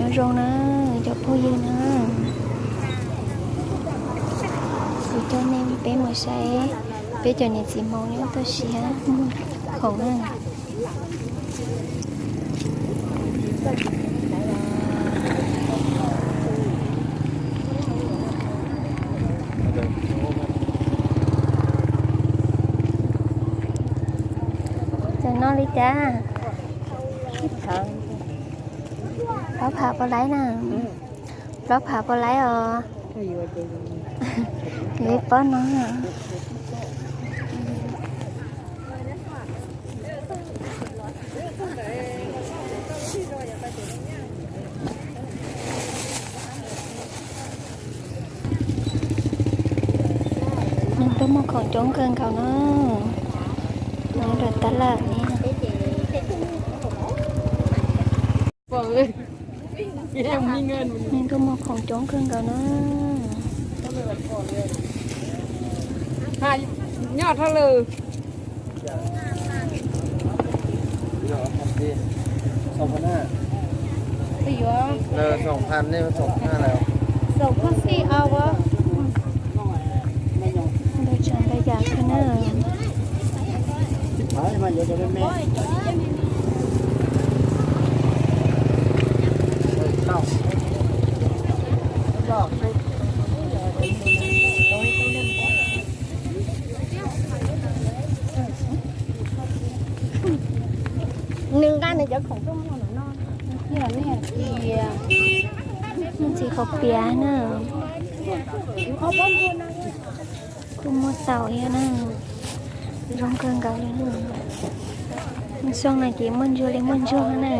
Nyob zoo na, cov phooj ywg na, kuv coj nej peb mus saib peb cov niam txiv Hmoob nyob toj siab muag khoom na. Cov no li cas? Plaub phav puas laib na? Plaub phav puas laib os? Yuav ib pob no. Neeg tuaj muag khoom coob kawg nkaus na. Nyob rau tab laj ne. Neeg tuaj muag khoom coob kawg nkaus na. Nyob dhau lawm. Soo phav na. Soo phav ne, soo phav na. Ntau tsav ntau yam kawg na. Nws nqa nws cov khoom tuaj muag no. Ntxiv qhov piav na. Kuj muaj taum thiab na. Zoo kawg nkaus li na. Xyoo no ces muaj ntsuag li muaj ntsuag na.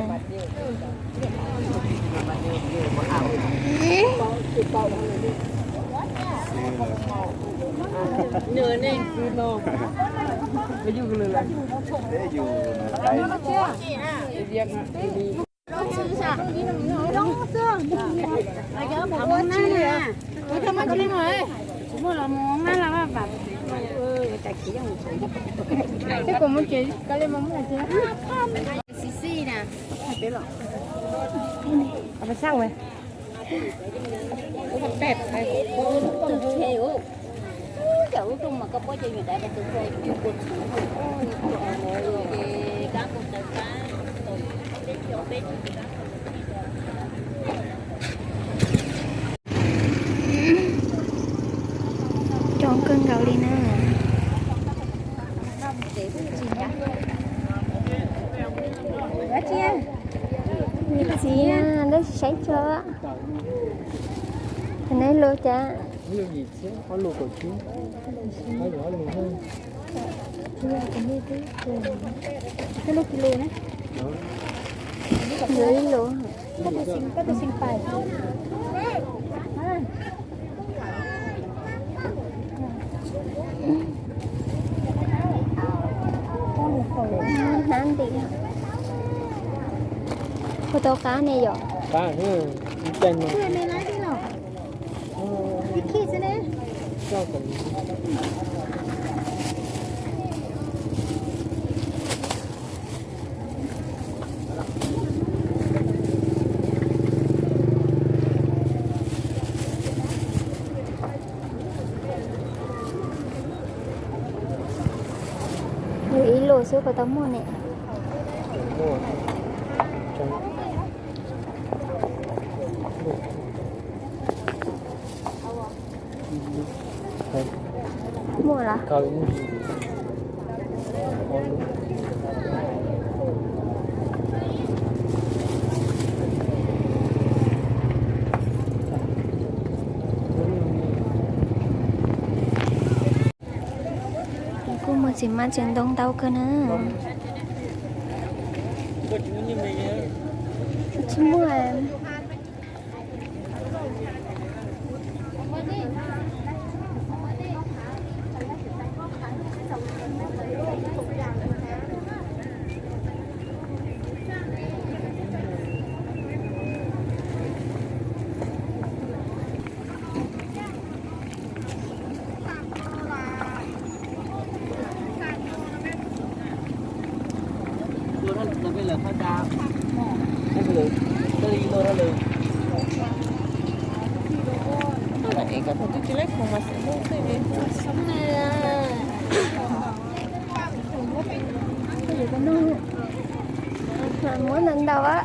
Coob kawg nkaus li na. Niam txiv na, lawv saib tso. Neb lus cas? Ib lus. Hnab nti. Puas tau qab ne yom? Ib lus xwb puas tau muaj ne? Muaj los? Kuj muaj txiv mab txiv ntoo ntau kawg na. Tsis muaj. Muab ntau ntau a.